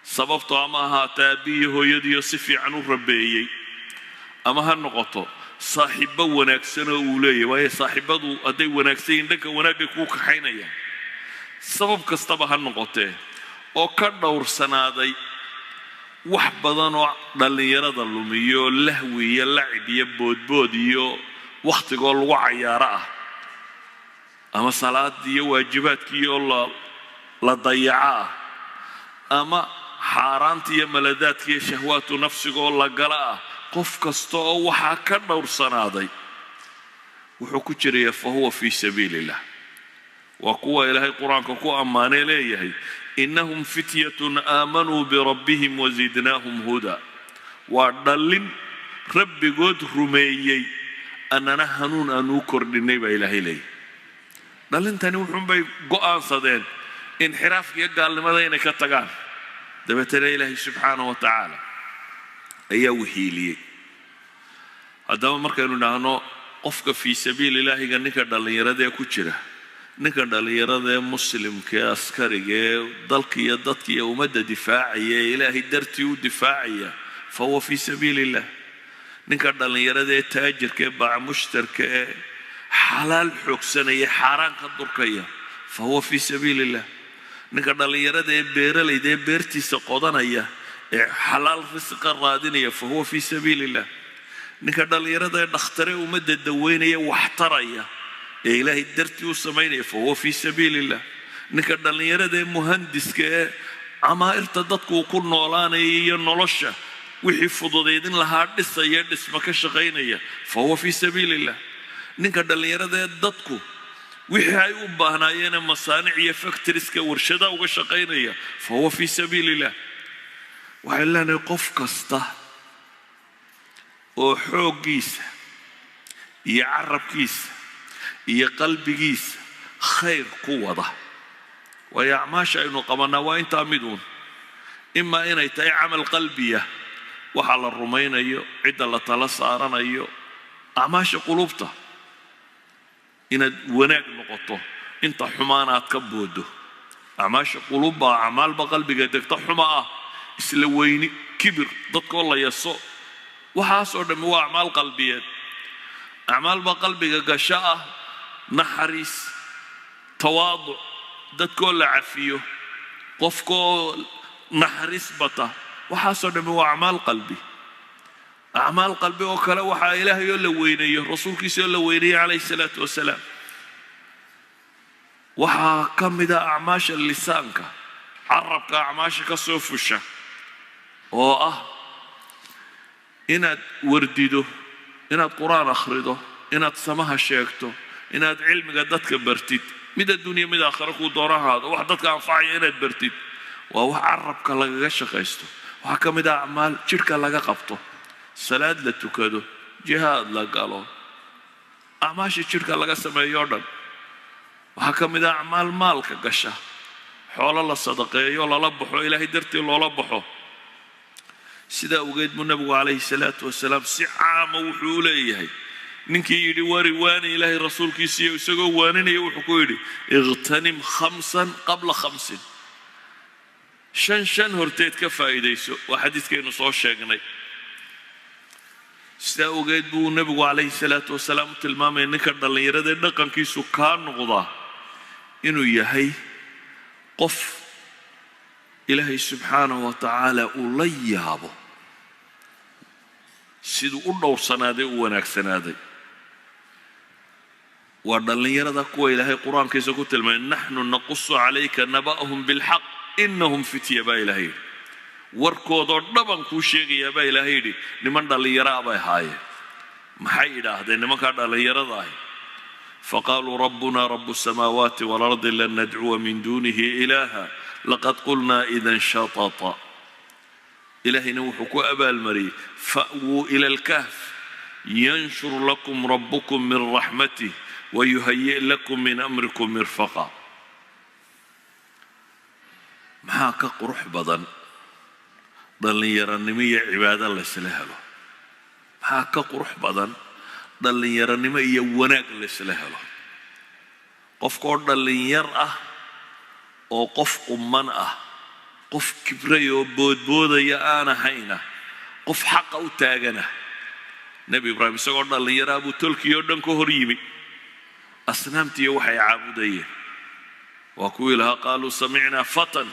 sababtoo ama ahaatee aabbihiyo hooyadiiyo si fiican u rabeeyey, ama ha noqoto saaxiibbo wanaagsanoo uu leeyahy, waayo saaxiibbadu hadday wanaagsan yihin dhanka wanaaggay kuu kaxaynayaan, sabab kastaba ha noqotee, oo ka dhowrsanaaday wax badan oo dhallinyarada lumiyo, lahwi iyo lacib iyo boodbood iyo wakhtigoo lagu cayaaro ah, ama salaadii iyo waajibaadkiioo la dayaco ah, ama xaaraanta iyo maladaadka iyo shahwaatu nafsigaoo la gala ah, qof kasta oo waxaa ka dhowrsanaaday wuxuu ku jiraya fa huwa fii sabiili illah. Waa kuwa Ilaahay Qur-aanka ku ammaanay leeyahay: innahum fityatun aamanuu birabbihim wazidnaahum hudaa. Waa dhallin Rabbigood rumeeyey, annana hanuun aanuu kordhinnay, baa Ilaahay leeyahay. Dhallintani wuxuunbay go'aansadeen inxiraafka iyo gaalnimada inay ka tagaan, dabeetana Ilaahay subxaana wa tacaala Ayaa wihiiliyey. Haddaba markaynu idhaahno qofka fii sabiili illaahiga, ninka dhallinyarada ee ku jira, ninka dhallinyarada ee muslimka ee askariga ee dalka iyo dadka iyo ummadda difaacaya ee Ilaahay dartii u difaacaya, fa huwa fii sabiili illah. Ninka dhallinyarada ee taajirka ee baac mushtarka ee xalaal xoogsanaya, xaaraan ka durkaya, fa huwa fii sabiili illah. Ninka dhallinyarada ee beeralayda ee beertiisa qodanaya ee xalaal risqa raadinaya, fa huwa fii sabiili illah. Ninka dhallinyarada ee dhakhtare ummadda daweynaya, wax taraya ee Ilaahay dartii u samaynaya, fa huwa fii sabiili illah. Ninka dhallinyarada ee muhandiska ee camaa'irta dadku uu ku noolaanaya iyo nolosha wixii fududaydin lahaa dhisaya, dhisma ka shaqaynaya, fa huwa fii sabiili illah. Ninka dhallinyarada ee dadku wixii ay u baahnaayeenee masaanic iyo factories-ka, warshadaha uga shaqaynaya, fa huwa fii sabiili illah. Waxay leenahay, qof kasta oo xooggiisa iyo carabkiisa iyo qalbigiisa khayr ku wada, waayo acmaasha aynu qabannaa waa intaa mid uun: imaa inay tahay camal qalbiya, waxa la rumaynayo, cidda la tala saaranayo, acmaasha quluubta, inaad wanaag noqoto, inta xumaan aad ka boodo. Acmaasha quluub baa acmaalba qalbiga degta xuma ah, isla weyni, kibir, dadkoo la yaso, waxaasoo dhammi waa acmaal qalbiyeed. Acmaal baa qalbiga gasho ah naxariis, tawaaduc, dadkoo la cafiyo, qofkoo naxariis bata, waxaasoo dhammi waa acmaal qalbi. Acmaal qalbi oo kale waxaa Ilaahay oo la weyneeyo, rasuulkiisa oo la weyneeyo calayhi salaatu wasalaam. Waxaa ka mida acmaasha lisaanka, carabka, acmaasha ka soo fusha oo ah inaad wardido, inaad Qur-aan akhrido, inaad samaha sheegto, inaad cilmiga dadka bartid, mid adduunya mid aakhira kuu doona ahaado, wax dadka anfacaya inaad bartid, waa wax carabka lagaga shaqaysto. Waxaa ka mid ah acmaal jidhka laga qabto, salaad la tukado, jihaad la galo, acmaasha jidhka laga sameeyo o dhan. Waxaa ka mid ah acmaal maalka gasha, xoolo la sadaqeeyo, lala baxo, Ilaahay dartii loola baxo. Sidaa ogeed buu Nebigu calayhi salaatu wasalaam si caama wuxuu u leeyahay ninkii yidhi wari waani Ilaahay rasuulkiisiiyo, isagoo waaninaya wuxuu ku yidhi: "اغتنم خمسا قبل خمس", shan shan horteed ka faa'iidayso. Waa xadiiskaynu soo sheegnay. Sidaa ogeed buu Nebigu calayhi salaatu wasalaam u tilmaamaya ninka dhallinyarada ee dhaqankiisu kaa noqdaa inuu yahay qof Ilaahay subxaanahu wa tacaala uu la yaabo siduu u dhowrsanaaday, u wanaagsanaaday. Waa dhallinyarada kuwa Ilaahay Qur-aankiisa ku tilmaamay: "نحن نقص عليك نبأهم بالحق إنهم فتية" baa Ilahay yidhi. Warkoodoo dhaban kuu sheegayaa baa Ilaahay yidhi. Niman dhallinyaraa bay ahaayeen. Maxay idhaahdeen nimankaa dhallinyarada ahi? "فقالوا ربنا رب السماوات والأرض لن ندعو من دونه إلها لقد قلنا إذا شططا". Ilaahayna wuxuu ku abaalmariyey: "فأووا إلى الكهف ينشر لكم ربكم من رحمته ويهيئ لكم من أمركم مرفقا". Maxaa ka qurux badan dhallinyaranimo iyo cibaado laysla helo? Maxaa ka qurux badan dhallinyaranimo iyo wanaag laysla helo? Qofkaoo dhallinyar ah oo qof qumman ah, qof kibray oo boodboodaya aan ahayna, qof xaqa u taagana. Nebi Ibraahim isagoo dhallinyaraa buu tolkii oo dhan ka hor yimi, asnaamtiiyo waxay caabudayeen. Waa kuwii lahaa: "قالوا سمعنا فتى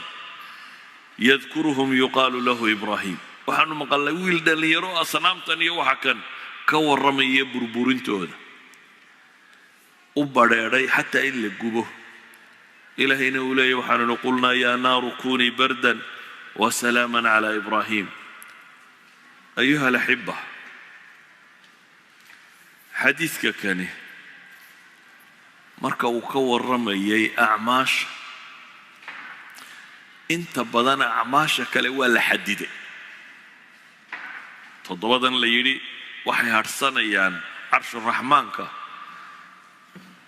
يذكرهم يقال له إبراهيم". Waxaanu maqalnay wiil dhallinyaro asnaamtan iyo waxa kan ka warramaya, burburintooda u badrheedhay xataa in la gubo. Ilaahayna uu leeyahy waxaanu nihi: "قلنا يا نار كوني بردا وسلاما على إبراهيم". أيها الأحبة, xadiidka kani marka uu ka warramayay acmaasha, inta badan acmaasha kale waa la xadiday. Toddobadan la yidhi waxay hadhsanayaan carshuraxmaanka,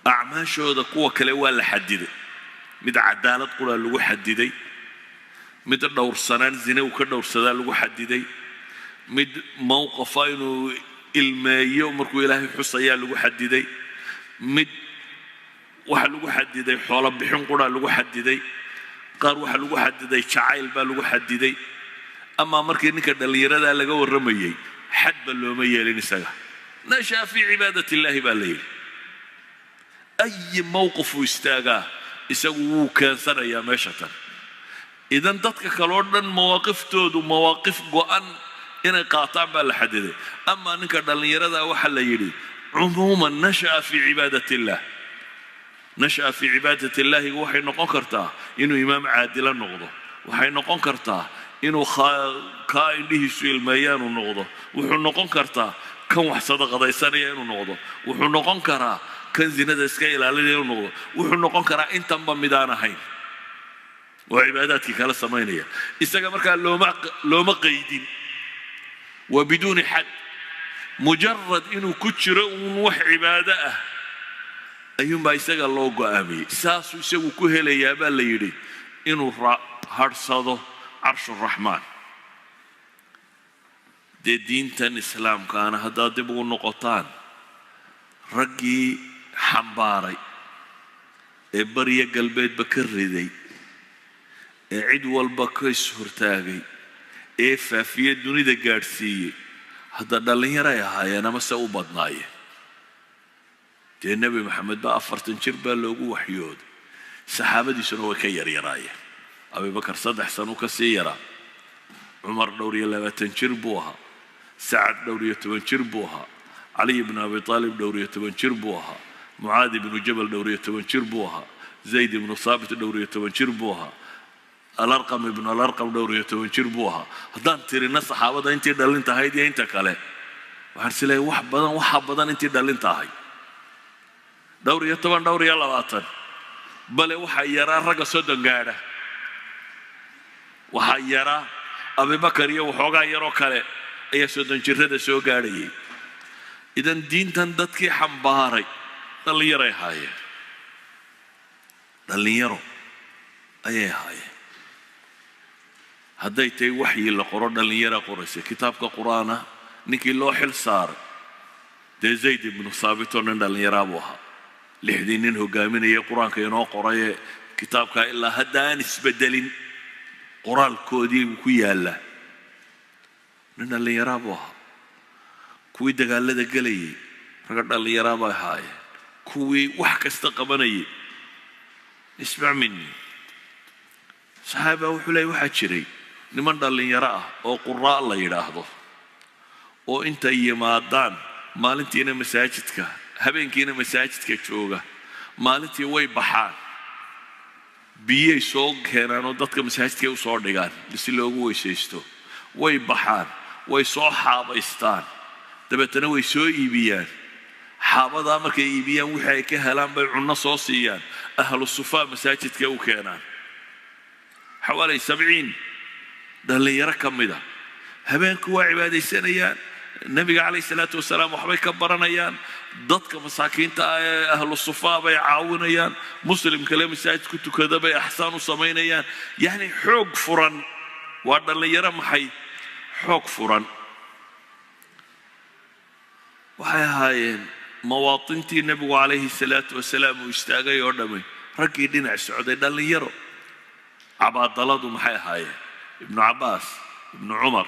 acmaashooda kuwa kale waa la xadiday. Mid cadaalad quraa lagu xadiday, mid dhowrsanaan zine uu ka dhowrsadaa lagu xadiday, Mid mowqafa inuu ilmeeyo markuu Ilaahay xusayaa lagu xadiday. Mid waxa lagu xadiday xoolo bixin quraa lagu xadiday. Qaar waxaa lagu xadiday jacayl baa lagu xadiday. Amaa markii ninka dhallinyaradaa laga warramayey, xadba looma yeelin isaga. Nasha'a fii cibaadat illaahi baa la yidhi. Ayi mowqifuu istaagaa, isagu wuu keensanayaa meesha tan. Idan dadka kaleo dhan mawaaqiftoodu mawaaqif go'an inay qaataan baa la xadiday. Amaa ninka dhallinyaradaa waxaa la yidhi cumuuman nasha'a fii cibaadat illaah. Nasha'a fii cibaadat illaahi waxay noqon kartaa inuu imaam caadila noqdo, waxay noqon kartaa inuu kaa indhihiisu ilmeeyaanuu noqdo, wuxuu noqon kartaa kan wax sadaqadaysanaya inuu noqdo, wuxuu noqon karaa kan zinada iska ilaalinaya inuu noqdo, wuxuu noqon karaa intanba midaan ahayn oo cibaadaadkii kala samaynaya. Isaga markaa looma qaydin, waa biduuni xad. Mujarad inuu ku jiro uun wax cibaado ah ayuunbaa isaga loo go'aamiyey. Saasuu isagu ku helayaa baa la yidhi inuu hadhsado carshuraxmaan. Dee diintan islaamkaana haddaad dib ugu noqotaan, raggii xambaaray ee bariya galbeedba ka riday, ee cid walba ka is-hortaagay, ee faafiye dunida gaadhsiiyey, hadda dhallinyaray ahaayeen amase u badnaayeen. Dee Nebi Maxamed baa 40 jir baa loogu waxyooday, saxaabadiisuna way ka yaryaraayeen. Abibakar 3 sanu ka sii yaraa, Cumar dhowr iyo 20 jir buu ahaa, Sacad dhowr iyo 10 jir buu ahaa, Caliy ibnu Abi Aalib dhowr iyo 10 jir buu ahaa, Mucaad ibnu Jabal dhowr iyo 10 jir buu ahaa, Zayd ibnu Saabit dhowr iyo 10 jir buu ahaa, Alarqam ibnu Alarqam dhowr iyo 10 jir buu ahaa. Haddaan tirina saxaabada intii dhallinta ahayd iyo inta kale, waxaan is leeyahay wax badan, waxa badan intii dhallinta ahayd, dhowr iyo 10, dhowr iyo 20. Bale waxaa yaraa ragga 30 gaadha, waxaa yaraa Abibakar iyo waxoogaa yaroo kale ayaa 30 jirrada soo gaadhayay. Idan diintan dadkii xambaaray dhallinyaray ahaayeen, dhallinyaro ayay ahaayeen. Hadday tahay waxyi la qoro, dhallinyara qoraysay. Kitaabka Qur-aana ninkii loo xil saaray dee Zayd ibnu Saabit oo nin dhallinyaraa buu ahaa. 6dii nin hogaaminayay Qur-aanka inoo qorayee kitaabkaa ilaa hadda aan isbedelin qoraalkoodii buu ku yaallaa, nin dhallinyaraa buu ahaa. Kuwii dagaalada gelayay ragga dhallinyaraa bay ahaayeen, kuwii wax kasta qabanayay. Ismac mini, saxaaba wuxuu leeyay waxaa jiray niman dhallinyaro ah oo quraa la yidhaahdo, oo intay yimaadaan maalintiina masaajidka, habeenkiina masaajidka jooga, maalintii way baxaan, biyay soo keenaan oo dadka masaajidkay u soo dhigaan si loogu weysaysto. Way baxaan, way soo xaabaystaan, dabeetana way soo iibiyaan. Xaabadaa markay iibiyaan, wixii ay ka helaan bay cunno soo siiyaan ahlu sufaa, masaajidka u keenaan. Xawaalay 70 dhallinyaro ka mida habeenku waa cibaadaysanayaan, Nebiga calayh salaatu wasalaam waxbay ka baranayaan, dadka masaakiinta ah ee ahlu sufaa bay caawinayaan, muslim kale masaajid ku tukada bay axsaan u samaynayaan. Yacni xoog furan waa dhallinyaro. Maxay xoog furan waxay ahaayeen? Mawaatintii Nebigu calayhi salaatu wasalaam uu istaagay oo dhammay raggii dhinac socday dhallinyaro. Cabaadaladu maxay ahaayeen? Ibnu Cabbaas, Ibnu Cumar,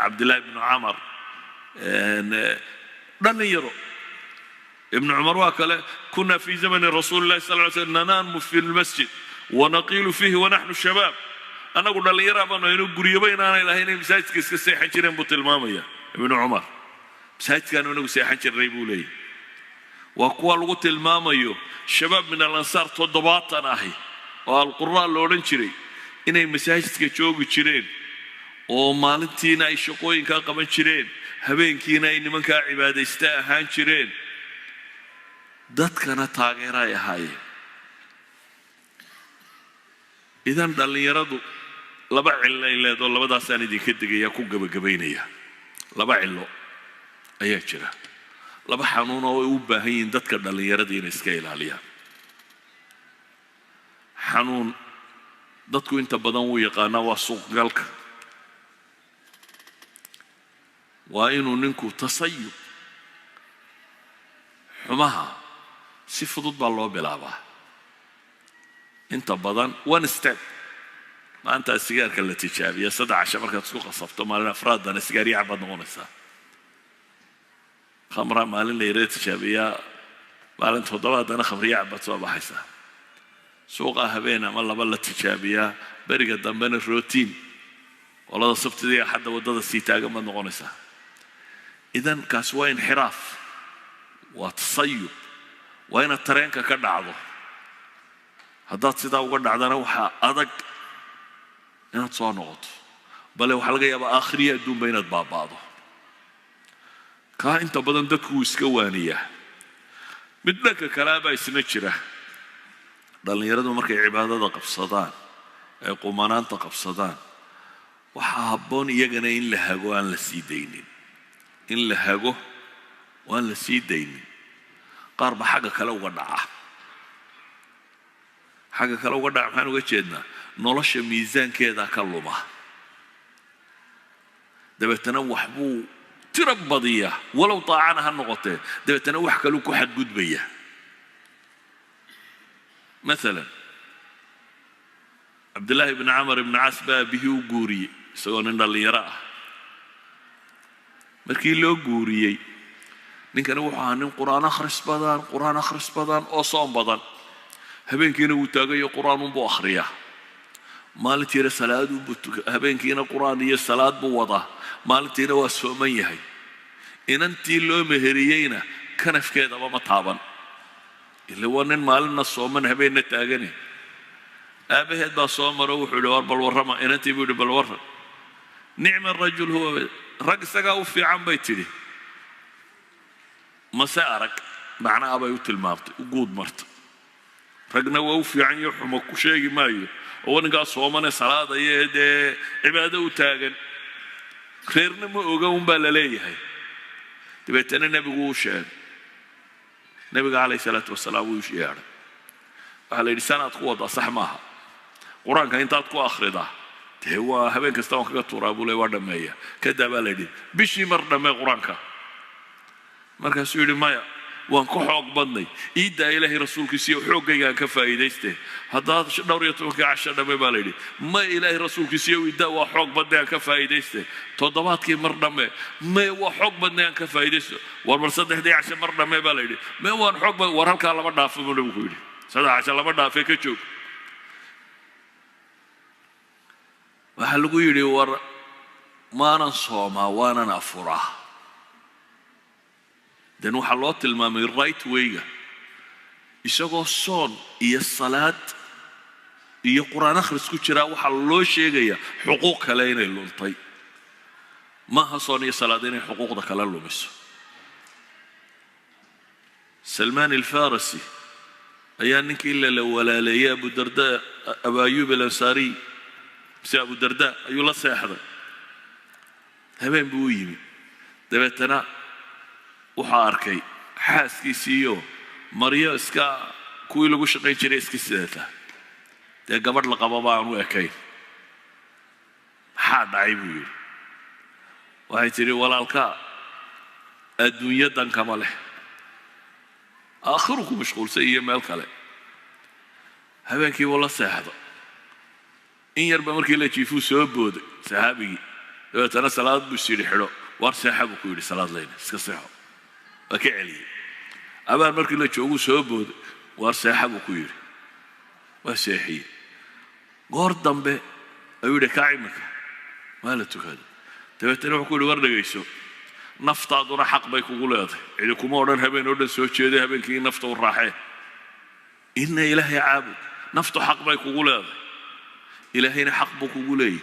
Cabdillahi ibnu Camar, dhallinyaro. Ibnu Cumar waa kale: "Kuna fi zamani rasuuli llahi sal ly slm nanaamu fi lmasjid wanaqiilu fiihi wanaxnu shabaab." Annagu dhallinyaraa baanu aynu, guryoba inaanay lahayn inay masaajidka iska seexan jireen buu tilmaamaya Ibnu Cumar. Masaajidkaanu inagu seexan jirnay buu leeyahy. Waa kuwa lagu tilmaamayo shabaab min alansaar 70 ahi oo alquraa la odhan jiray inay masaajidka joogi jireen, oo maalintiina ay shaqooyinkaa qaban jireen, habeenkiina ay nimankaa cibaadaysta ahaan jireen, dadkana taageera ay ahaayeen. Idan dhallinyaradu laba cillo ay leedoo, labadaasaan idinka degaya ku gebagabaynaya. Laba cillo ayaa jira, laba xanuun oo ay u baahan yihiin dadka dhallinyarada inay iska ilaaliyaan. Xanuun dadku inta badan wuu yaqaanaa, waa suuqgalka. Waa inuu ninku tasayub xumaha si fudud baa loo bilaabaa inta badan, one step. Maanta sigaarka la tijaabiya, 3 casho markaad isku qasabto, maalin afraadana sigaar yac baad noqonaysaa. Khamra maalin la yara tijaabiyaa, maalin toddobaadana khamriyac baad soo baxaysaa. Suuqa habeen ama laba la tijaabiyaa, beriga dambena routine, qolada Sabtida iyo Axadda waddada sii taagan baad noqonaysaa. Idan kaasi waa inxiraaf, waa tasayub, waa inaad tareenka ka dhacdo. Haddaad sidaa uga dhacdana, waxaa adag inaad soo noqoto, bale waxaa laga yaabaa aakhiriya adduunba inaad baaba'do. Kaa inta badan dadku wuu iska waaniyaa. Mid dhanka kalea baa isna jira. Dhallinyaradu markay cibaadada qabsadaan, ay qumanaanta qabsadaan, waxaa habboon iyagana in la hago, aan la sii daynin, in la hago oo aan la sii daynin. Qaar ba xagga kale uga dhaca. Xagga kale uga dhaca maxaan uga jeednaa? Nolosha miisaankeeda ka luma, dabeetana waxbuu tiro badiya, walow daacana ha noqotee, dabeetana wax kaluu ku xadgudbaya. Maalan, Cabdillaahi ibni Camar ibni Caas baa aabihii u guuriyey isagoo nin dhallinyaro ah. Markii loo guuriyey, ninkani wuxuu ahaa nin Qur-aan akhris badan, Qur-aan akhris badan oo soom badan. Habeenkiina wuu taagayo, Qur-aan unbuu akhriyaa, maalintiina salaad unbuu tuka, habeenkiina Qur-aan iyo salaad buu wadaa, maalintiina waa sooman yahay. Inantii loo meheriyeyna kanafkeedaba ma taaban, ila waa nin maalinna sooman, habeenna taagane. Aabbaheed baa soo maro, wuxuu yidhi, "War bal warrama inantii," buu yidhi, "bal warran." "Nicma rajul huwa," rag isagaa u fiican bay tidhi. Mase arag macnaha bay u tilmaamtay, u guud martay. Ragna waa u fiican iyo xumo ku sheegi maayo, oo ninkaa soomane salaadaya ee dee cibaado u taagan, reerna ma oga unbaa la leeyahay. Dabeetana Nebigu uu sheegay. Nebiga calayhi salaatu wasalaam wuu yeedhay. Waxaa la yidhi, "Sanaad ku waddaa sax maaha. Qur-aanka intaad ku akhridaa?" "Dee waa habeen kasta waan kaga tuuraa," buu le, "waa dhammeeya." "Kadaa," baa la yidhi, "bishii mar dhammee Qur-aanka." Markaasuu yidhi, "Maya, waan ka xoog badnay, iiddaa Ilaahay rasuulkiisiiyo xooggaygaan ka faa'iidayste. Haddaad dhowr iyo tobankii casho dhamme," baa la yidhi. "Ma, Ilaahay rasuulkiisiiyo, iiddaa, waa xoog badnay, aan ka faa'iidayste. Toddobaadkii mar dhamme." "May, waa xoog badnay, aan ka faa'iidaysto." "War mar saddexdii casho mar dhamme," baa la yidhi. "May, waan xoog bad." "War halkaa lama dhaafo," buu Nabigu ku yidhi. "Saddex casho lama dhaafee, ka joog." Waxaa lagu yidhi, "War maanan soomaa, waanan afuraa." Den waxaa loo tilmaamay right wayga, isagoo soon iyo salaad iyo Qur-aan akhris ku jiraa. Waxaa loo sheegayaa xuquuq kale inay luntay. Maaha soon iyo salaad inay xuquuqda kale lumiso. Salmaan Alfarasi ayaa ninkii lala walaaleeyey, Abudarda, Abu Ayub Alansaariy mise Abudarda, ayuu la seexday. Habeen buu u yimi, dabeetana wuxuu arkay xaaskiisiiyo maryo iska kuwii lagu shaqayn jiray iska sidata, dee gabadh la qababa aan u ekayn. "Maxaa dhacay?" buu yidhi. Waxay tidhi, "Walaalka adduunyadan kama leh, aakhiru ku mashquulsan iyo meel kale." Habeenkii buu la seexdo. In yarba markii la jiifuu soo booday saxaabigii, dabeetana salaad buu is yidhi xidho. "Waar seexa," buu ku yidhi, "salaad leyna, iska seexo." Waa ka celiyey. Abaar markii la jooguu soo booday. "Waar seexa," buu ku yidhi. Waa seexiyey. Goor dambe ayuu yidhi, "Kac iminka, waa la tukaday." Dabeetana wuxuu ku yidhi, "War dhegayso, naftaaduna xaq bay kugu leedahay. Cidi kuma odhan habeen oo dhan soo jeeday, habeenkii nafta u raaxee. Inna Ilaahay caabud. Naftu xaq bay kugu leedahay, Ilaahayna xaq buu kugu leeyahy,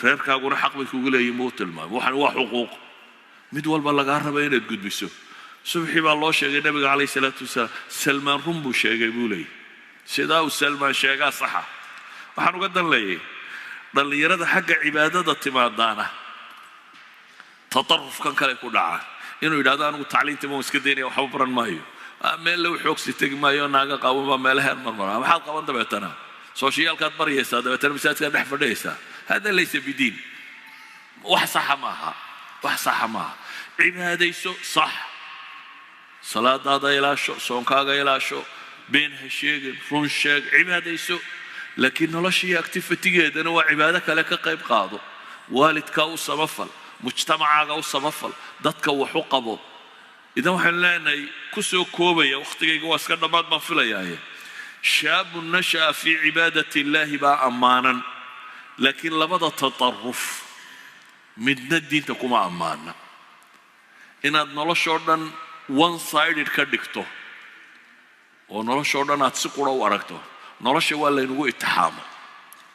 reerkaaguna xaq bay kugu leeyihin," buu tilmaamay. Waxaan waa xuquuq mid walba lagaa raba inaad gudbiso. Subxii baa loo sheegay Nabiga calayhi salaatu wasalaam. "Salmaan run buu sheegay," buu leeyahy. "Sidaa uu Salmaan sheegaa saxa." Waxaan uga dan leeyay, dhallinyarada xagga cibaadada timaadaana tatarufkan kale ku dhacaan, inuu yidhahdo, "Anigu tacliintii baan iska daynaya, waxba baran maayo, meel lagu xoogsi tegi maayo, naaga qaawan baa meelaheer marmara." Maxaad qaban? Dabeetana sooshiyaalkaad baryaysaa, dabeetana masaajidkaad dhex fadhiyaysaa. Hada laysa bidiin, wax saxa maaha. Wax saxa maaha. Cibaadayso, sax, salaadaada ilaasho, soonkaaga ilaasho, been ha sheegin, run sheeg, cibaadayso, laakiin noloshii activity-geedana waa cibaado kale ka qayb qaado. Waalidkaa u samafal, mujtamacaaga u samafal, dadka wax u qabo. Idan waxaynu leenahay, ku soo koobaya, wakhtigayga waa iska dhammaad baan filayaaye, شاب نشأ في عبادة الله baa ammaanan, laakiin labada tataruf midna diinta kuma ammaana. Inaad noloshoo dhan one sided ka dhigto oo noloshoo dhan aad si qura u aragto, nolosha waa laynagu itixaamay,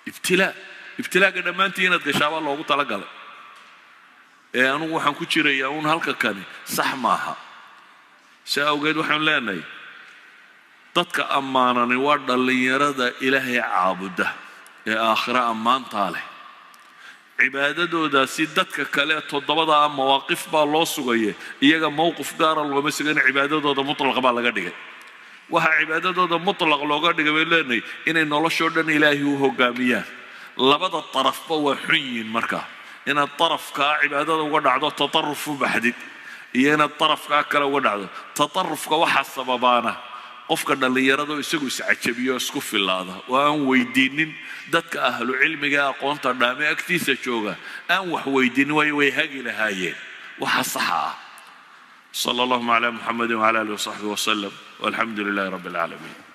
ibtilaa. Ibtilaaga dhammaantii inaad gashaabaa loogu talagalay. Ee anugu waxaan ku jirayaa uun halka kani sax maaha. Si awgeed waxaanu leenahay, dadka ammaanani waa dhallinyarada Ilaahay caabuda ee aakhiro ammaantaa leh. Cibaadadoodaasi dadka kale toddobadaa mawaaqif baa loo sugaya, iyaga mowqif gaara looma sugan. Cibaadadooda mutlaq baa laga dhigay. Waxaa cibaadadooda mutlaq looga dhigay, bay leenahay, inay noloshoo dhan Ilaahay u hogaamiyaan. Labada darafba waa xun yihiin. Markaa inaad darafkaa cibaadada uga dhacdo, tataruf u baxdid, iyo inaad darafkaa kale uga dhacdo tatarufka, waxaa sababaana qofka dhallinyarada isagu iscajabiyo, isku filaada oo aan weydiinin dadka ahlu cilmiga, aqoonta dhaame agtiisa jooga aan wax weydiinin, waayo way hagi lahaayeen waxa saxa ah. صلى اللهم على محمد وعلى اله وصحبه وسلم، والحمد لله رب العالمين.